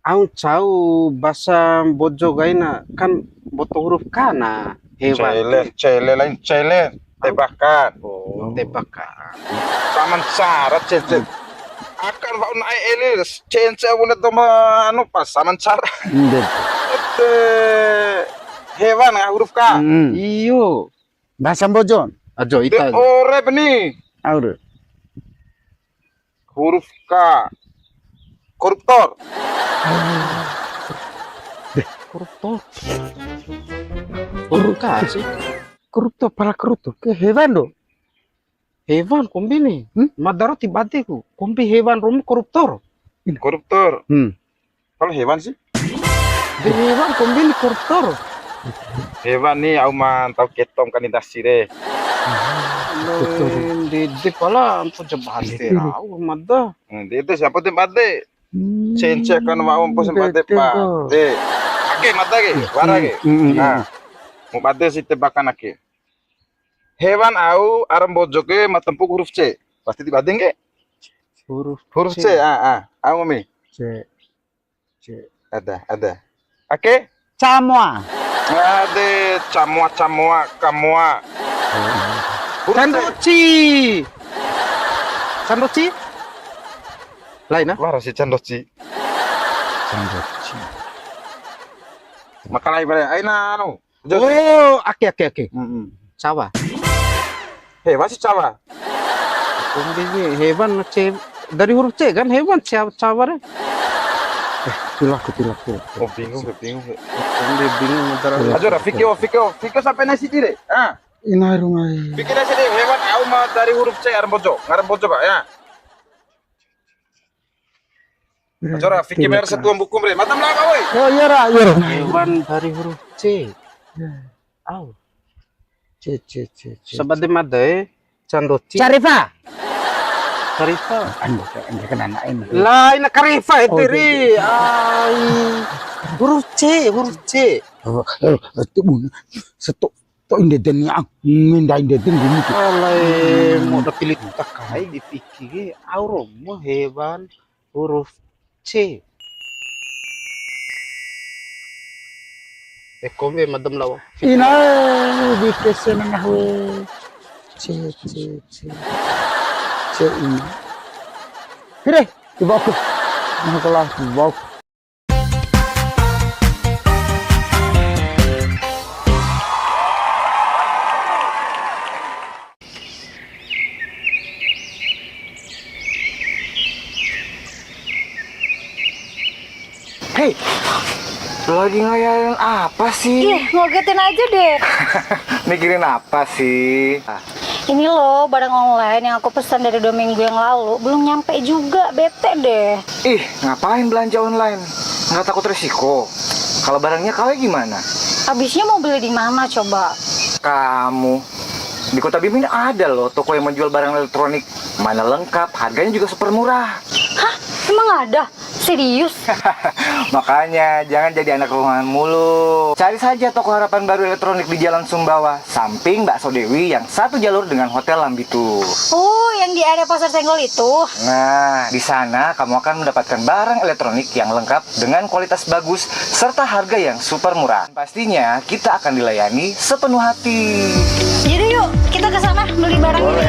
au ncau bahasa Mbojo kaina, kan mboto huruf K na, hewan. Challenge, challenge lain, challenge, tebakan. Oh, tebakan. Sama ncara, cence. Akan wa'u na'e eli, cence wa'u na toma, anu, pas sama ncara. Ede. Ede, hewan, ya, huruf K. Mm. Iyo. Bahasa Mbojo. Ajo, ita. De ore beni. Au re. Huruf K. Koruptor. Deh. Koruptor. Huruf K sih. Koruptor, pala koruptor. Ke hewan do. Hewan kombi ni. Hmm? Madaro ti bade ku. Kombi hewan romo koruptor. Koruptor. Hmm. Kalau hewan sih? De hewan kombi ni koruptor. Hewan ni au ma ntau ketom kani dasi re. Ndede pala ampo jabate rau mada. Hmm, ndede siapa te bade? Hmm, cence kan mau ampo sempate bade. Ake mada ke, wara ke. Hmm, hmm, hmm. Nah, mau bade si tebakan ake. Hewan au ara Mbojo ke ma tampu'u huruf C. Pasti ti bade ke? Huruf C, ah, ah. Au mami. C. C. Ada, ada. Ake? Camoa. Ade, camoa, camoa, kamoa. Huruf C. Candoci. Candoci? Lain, ah? Wara si candoci. Candoci. Makalai bare. Aina anu. Oh, ake, ake, ake. Mm-mm. Cawa. Hewan si cawa. Kombi ni hewan C, dari huruf C kan hewan cawa, cawa re. Eh, tilaku, tilaku. Oh, bingung, bingung. Kombi bingung antara. Ajo ra, fikir, fikir, fikir sampai nasi dire. Ah. Ina rungai. Fikir nasi dire, hewan au ma dari huruf C, ngaran Mbojo. Ngaran Mbojo, Pak, ya. Jora, fiki mer satu buku re. Mata belakang, woi. Yo, iya ra, iya ra. Hewan dari huruf C. Au. C, C, C, C. Sabade made, candoci. Carifa. Carifa. Ande, ande kan anak ini. Lain Karifa itu, oh, iya, ri. Iya. Ai. Huruf C, huruf C. Oh, eh, itu bun. Setok. Tok inde den ni ang, minda inde den gini tu. Alai, mau da pilih takai di fiki ke, au romo hewan huruf C. Eko be madem lawa. Ina, di kese nengah we. C, C, C. C ini. Hire, di bawah. Nah, kelas di bawah. Hei, lagi ngayalin apa sih? Ih, ngagetin aja deh. Mikirin apa sih? Ini loh, barang online yang aku pesan dari dua minggu yang lalu, belum nyampe juga, bete deh. Ih, ngapain belanja online? Nggak takut resiko? Kalau barangnya K W gimana? Habisnya mau beli di mana coba? Kamu, di Kota Bima ini ada loh toko yang menjual barang elektronik. Mana lengkap, harganya juga super murah. Hah? Emang ada? Serius? Makanya, jangan jadi anak rumahan mulu. Cari saja toko Harapan Baru Elektronik di Jalan Sumbawa, samping Bakso Dewi yang satu jalur dengan Hotel Lambitu. Oh, yang di area Pasar Senggol itu? Nah, di sana kamu akan mendapatkan barang elektronik yang lengkap dengan kualitas bagus serta harga yang super murah. Pastinya, kita akan dilayani sepenuh hati. Jadi yuk, kita ke sana beli barang ini.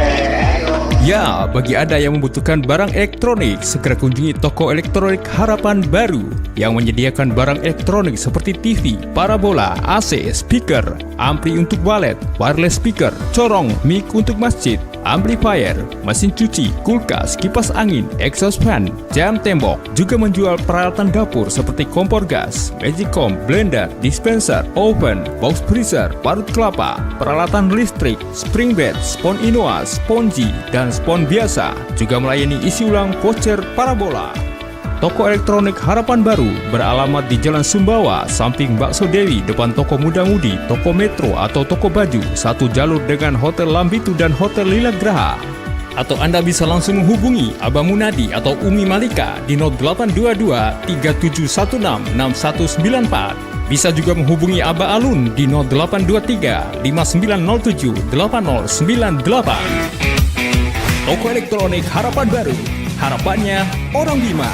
Ya, bagi Anda yang membutuhkan barang elektronik, segera kunjungi toko elektronik Harapan Baru yang menyediakan barang elektronik seperti T V, parabola, A C, speaker, ampli untuk walet, wireless speaker, corong, mic untuk masjid, amplifier, mesin cuci, kulkas, kipas angin, exhaust fan, jam tembok, juga menjual peralatan dapur seperti kompor gas, magicom, blender, dispenser, oven, box freezer, parut kelapa, peralatan listrik, spring bed, spon Inoa, sponji, dan spon biasa. Juga melayani isi ulang voucher parabola. Toko elektronik Harapan Baru beralamat di Jalan Sumbawa, samping Bakso Dewi, depan Toko Muda Mudi, Toko Metro atau Toko Baju, satu jalur dengan Hotel Lambitu dan Hotel Lila Graha. Atau Anda bisa langsung menghubungi Abah Munadi atau Umi Malika di nol delapan dua dua tiga tujuh satu enam enam satu sembilan empat. Bisa juga menghubungi Abah Alun di nol delapan dua tiga lima sembilan nol tujuh delapan nol sembilan delapan. Toko elektronik Harapan Baru. Harapannya orang Bima.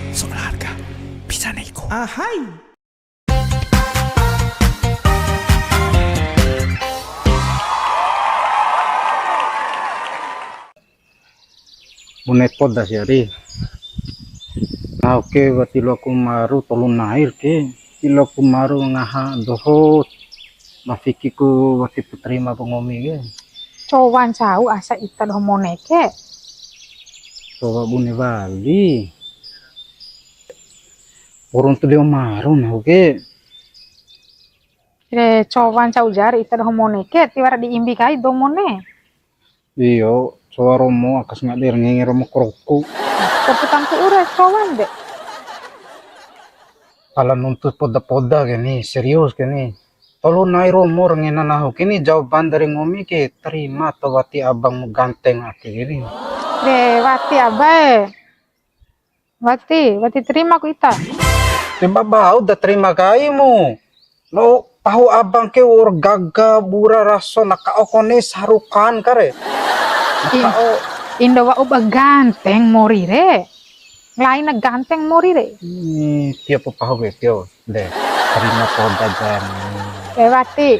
Soal harga, bisa nego. Ahai. Bune poda sia re. Nahu ke wati loaku maru tolu nai ke, ti loaku maru ngaha doho, ma fikiku wati pu tarima ba ngomi ke. Cowa ncau asa ita doho mone ke. Cowa bune wali. Urun tu deo maru nahu ke. Re, cowa ncau ja re ita doho mone ke, tiwara di imbi kai dou mone. Iyo, cowa romo aka sangadi ra ngenge romo kroku. Tapi tampu'u re, cowan de. Pala nuntu poda-poda ke ni, serius ke ni. Tolu nai romo ra ngena nahu ke ni, jawaban dari ngomi ke, terima to wati abangmu ganteng ake ke ni. Re, wati abae. Wati, wati terima ku ita. Te ba bau da terima kaimu. Lo pahu abang ke wa'ur gaga bura raso na ka'o kone sarukan kare. Na ka'o. Indo wa'u ba ganteng mori re. Lain na ganteng mori re. Ih, tio pu pahu ke tio. De, terima poda jan. Eh, wati.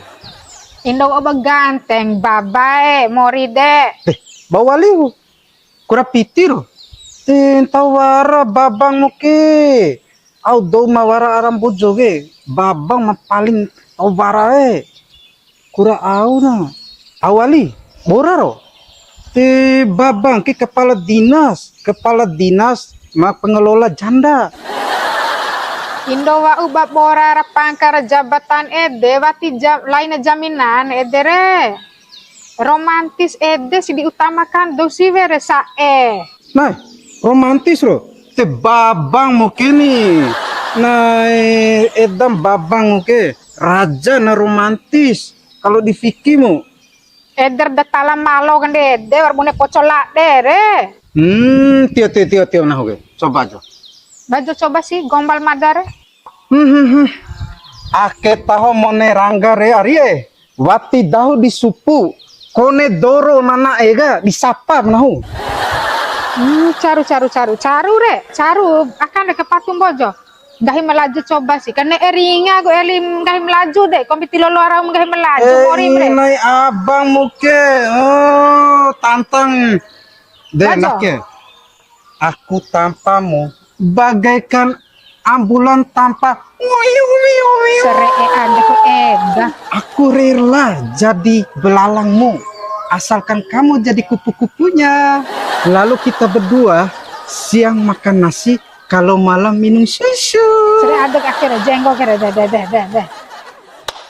Indo wa'u ba ganteng, babae, mori de. De, bau wali ku. Kura piti ro. Ti ntau wara babang mu ke. Au dou ma wara ara Mbojo ke. Babang ma paling ntau wara e. Kura au na. Au wali. Bora ro. Ti babang ke kepala dinas. Kepala dinas ma pengelola janda. Indo wa'u ba bora ra pangka ra jabatan ede, wati ja-, laina jaminan ede re. Romantis ede si diutamakan dou siwe re sa'e. Nah, romantis ro. Te babang mu ke ni. Nai edam babang mu ke. Raja na romantis. Kalau di fikimu. Eder da tala malo kande ede, wara bune poco lade re. Hmm, tio, tio, tio, tio, nahu ke. Coba aja. Bajo coba sih, gombal mada re. Hmm, hmm, hmm. Ake taho mone rangga re, arie. Wati dahu di supu, kone doro nana'e ka, di sapa nahu. Hmm, caru, caru, caru, caru re, caru, akan re ke patu Mbojo. Nggahi Melaju coba sih, kan ne'e ringa ku eli nggahi Melaju de, kombi ti loa rau nggahi Melaju, eh, mori re. Nai abang mu ke, oh, tantang. De, Mbojo. Nake. Aku tanpamu bagaikan ambulan tanpa wiu, wiu, wiu. Sere'e adeku eda. Aku rela jadi belalangmu, asalkan kamu jadi kupu-kupunya. Lalu kita berdua siang makan nasi, kalau malam minum susu. Sere'e adek akhir jenggo kere, deh, deh, deh, deh, deh.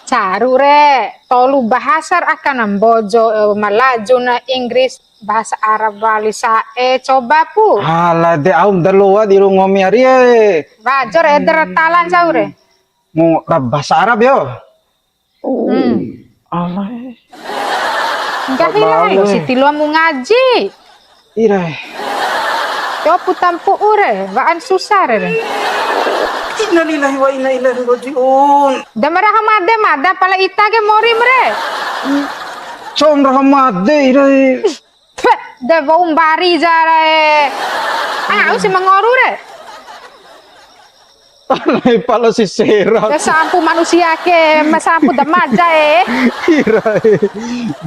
Caru re, tolu bahasa ra aka na Mbojo, eh, Malaju na Inggris, bahasa Arab wali sa'e, coba pu. Ala de au ma da loa di ru'u ngomi ari e. Wajo re eder talan sau re. Mu ra bahasa Arab yo. Hmm. Ala e. Nggahi lah, Bau e. Siti loa mu ngaji. Ira e. Yo puta mpu'u re, wa'an susah re, re. Innalillahi wa inna ilaihi raji'un. Da ma raha made mada pala ita ke morim re. Cou ma raha made ira e. Phe, da wou mbari ja re. Au si ma ngoru re. Alai pala si sera. Ya sampu manusia ke, ma sampu da maja e. Ira e.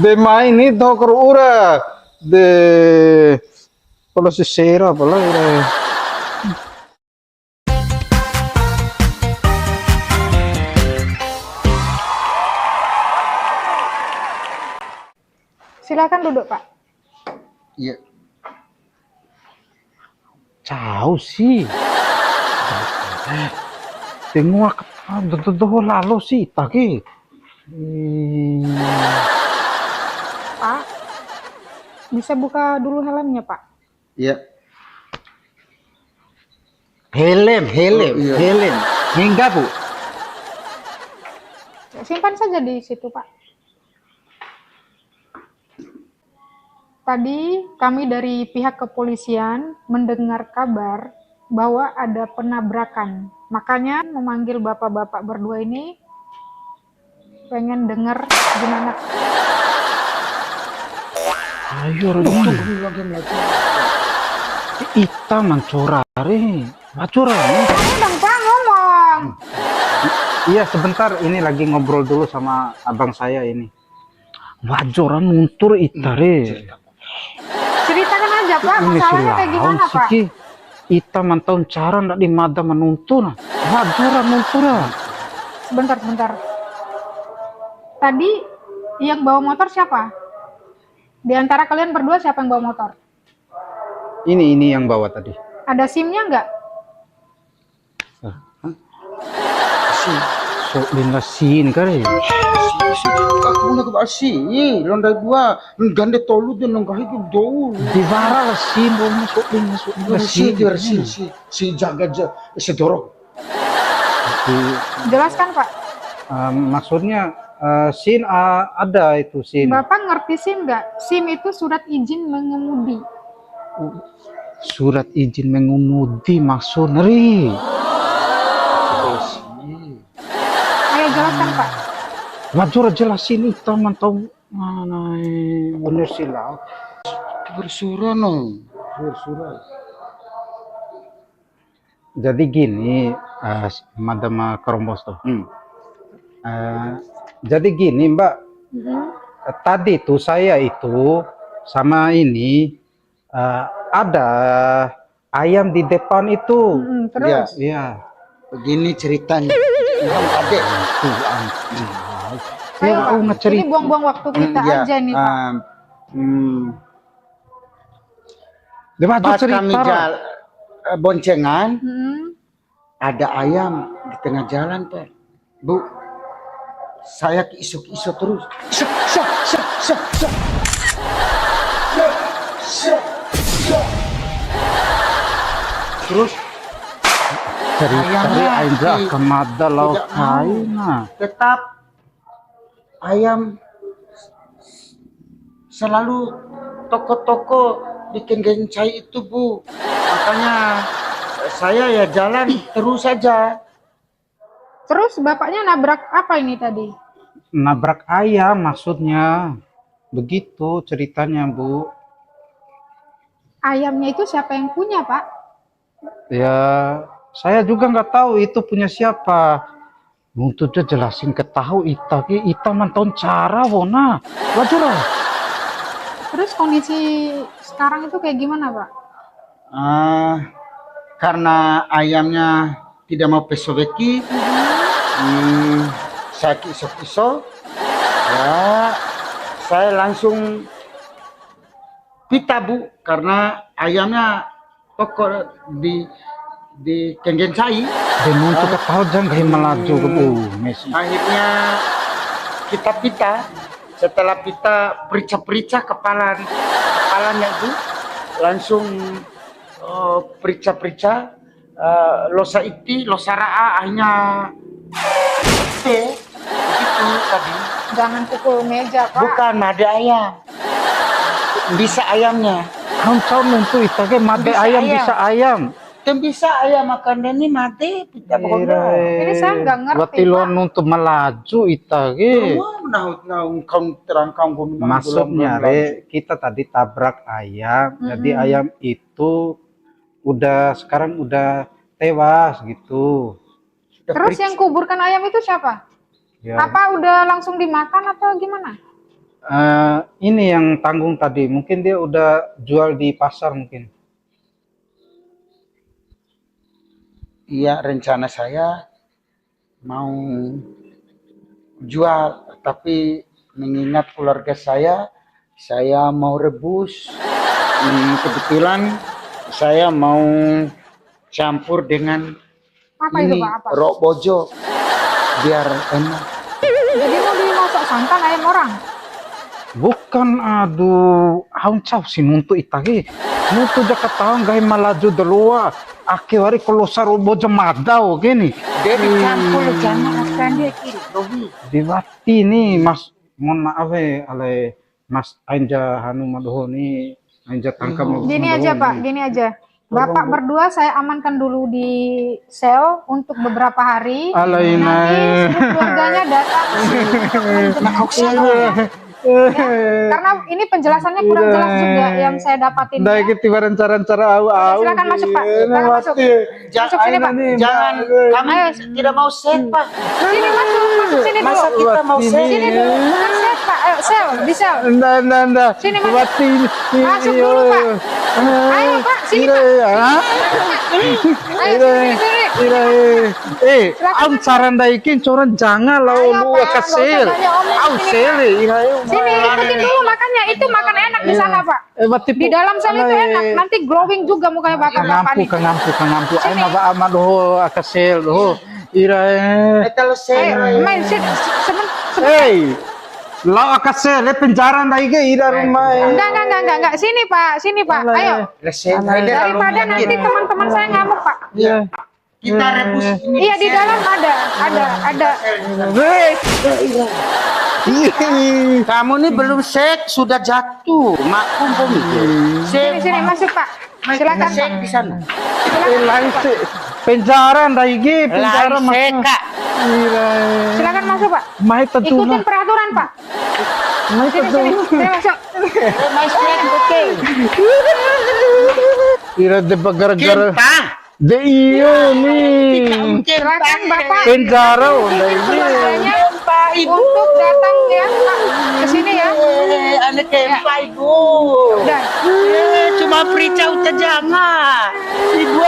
De mai ni doho ka ru'u ra. De pala si sera pala ira e. Silakan duduk, Pak. Iya. Cau si. Te ngoa ka doho lalo si ita ke. Hmm. Pak, bisa buka dulu helmnya, Pak? Iya. Helm, helm, oh, iya. Helm. Hingga, Bu? Simpan saja di situ, Pak. Tadi kami dari pihak kepolisian mendengar kabar bahwa ada penabrakan. Makanya memanggil bapak-bapak berdua ini pengen denger gimana. Ayo, Ron. Itu gue bilang kayak Melaju. Ita mancora re. Mancora re. Bang, Bang, ngomong. Iya, sebentar. Ini lagi ngobrol dulu sama abang saya ini. Wajo ra nuntu ita re. Ceritakan aja, Pak, masalahnya kayak gimana, Pak? Ita mantau ncara ndadi mada ma nuntu na. Wajo ra nuntu ra. Sebentar, sebentar. Tadi yang bawa motor siapa? Di antara kalian berdua siapa yang bawa motor? Ini, ini yang bawa tadi. Ada simnya nggak? Hah? Sodin la sin ka re. Aku na ke ba si, ih, londa dua, gande tolu de nenggahi ke dou. Di wara la sin, romo sodin la sodin la sin. Si, si, si jaga ja, sedorok. Jelaskan, Pak. Eh, maksudnya, eh, sin, eh, ada itu sin. Bapak ngerti sin nggak? Sim itu surat izin mengemudi. Surat izin mengemudi maksud neri. Ayo jelaskan, Pak. Wajo ra jelasin ita mantau mana bener sila. Bersura no, bersura. Jadi gini, eh, mada ma karombos tuh. Hmm. Eh, jadi gini, Mbak. Mm-mm. Tadi tuh saya itu sama ini, eh, ada ayam di depan itu. Mm-mm, terus? Iya. Begini ceritanya. Bilang adek. Tuh, anjing. Ayo, Pak. Ini buang-buang waktu kita aja nih, Pak. Hmm. Pas kami jal-, eh, boncengan, ada ayam di tengah jalan, Pak. Bu, saya kiiso-kiiso terus. Syuk, syuk, syuk, syuk, syuk. Syuk, syuk, syuk. Terus cerita ayamnya aja di-, akan mada lao tidak mau. Kaina. Tetap ayam selalu toko-toko di Kenggencai itu, Bu. Makanya saya ya jalan terus saja. Terus bapaknya nabrak apa ini tadi? Nabrak ayam maksudnya. Begitu ceritanya, Bu. Ayamnya itu siapa yang punya, Pak? Ya, saya juga nggak tahu itu punya siapa. Nuntu ja jelasin ke tahu ita ke, ita mantau cara wona. Wajar lah. Terus kondisi sekarang itu kayak gimana, Pak? Ah, karena ayamnya tidak mau peso weki, hmm, saya kiso-kiso, ya, saya langsung pita, Bu, karena ayamnya toko di, di Kenggencai. De nuntu ka taho ja nggahi Malaju ke, Bu, Messi. Akhirnya kita pita, setelah pita perica-perica kepala, kepalanya itu, langsung, eh, perica-perica, eh, losa iti, losa ra'a, akhirnya mate, begitu tadi. Jangan pukul meja, Pak. Bukan, made ayam. Bisa ayamnya. Kau tahu nuntu ita ke made ayam, bisa ayam. Tem bisa ayam makan dan ini mate, pita pokoknya. Ini saya nggak ngerti, Pak. Berarti lo nuntu Malaju ita ke. Rumah nahu, nahu, kau terang, kau gua minta. Maksudnya, Re, kita tadi tabrak ayam, jadi ayam itu udah, sekarang udah tewas gitu. Terus yang kuburkan ayam itu siapa? Ya. Apa udah langsung dimakan atau gimana? Eh, ini yang tanggung tadi, mungkin dia udah jual di pasar mungkin. Iya, rencana saya mau jual, tapi mengingat keluarga saya, saya mau rebus. Hmm, kebetulan saya mau campur dengan apa itu, ini, Pak? Apa? Ro Bojo, biar enak. Jadi mau dimasak santan ayam orang? Bukan, aduh, au ncau si nuntu ita ke. Nuntu ja kataho nggahi Malaju da loa. Ake wari kalosa ro Bojo mada oke ni. Dia dicampur sama akan dia kiri, Robi. Di wati ni, Mas, mohon maaf, eh, ale Mas, ain ja hanu ma doho ni, ain ja tangkap ma doho ni. Gini aja, Pak, gini aja. Bapak berdua saya amankan dulu di sel untuk beberapa hari. Alaina. Nanti seluruh keluarganya datang untuk menjenguk. Ya, karena ini penjelasannya kurang jelas juga yang saya dapatin, ya. Ndai ke tiwara ncara-ncara au, au. Silakan masuk, Pak. Silakan masuk. Masuk sini, Pak. Jangan, kami tidak mau set, Pak. Sini, masuk, masuk sini dulu. Masa kita mau set? Sini dulu, bukan set, Pak. Ayo, sel, di sel. Nda, nda, nda. Sini, masuk. Masuk dulu, Pak. Ayo, Pak, sini, Pak. Ayo, sini, sini. Eh, am saran ndai ke, coran jangan lao lu aka sel. Au sel, ira, ayo. Sini, ikutin dulu, makanya itu makan enak di sana, Pak. Eh, wati di dalam sana itu enak, nanti glowing juga mukanya bapak-bapak nih. Kangampu, kangampu, kangampu. Aina ba ama doho aka sel doho. Ira, eh. Ayo, main sini, semen-, semen-. Hei, lao aka sel, eh, penjara ndai ke, ira rumah, eh. Enggak, enggak, enggak, enggak, enggak. Sini, Pak, sini, Pak. Ayo. Daripada nanti teman-teman saya ngamuk, Pak. Iya. Kita rebus ini. Iya, di dalam ada, ada, ada. Kamu nih belum sek, sudah jatuh. Maklum, Bumi. Sini, sini, masuk, Pak. Silakan, Pak. Sek di sana. Eh, lain sek. Penjara ndai ke, penjara masuk. Kak. Silakan masuk, Pak. Ikutin peraturan, Pak. Sini, sini, sini masuk. Ira de gara-gara. De iyo ni. Silakan Bapak. Penjara, udah ini. Keluarganya untuk datang ya, Pak, ke sini ya. Eh, ane kempa, Ibu. Udah. Eh, cuma perica uta janga. Ibu.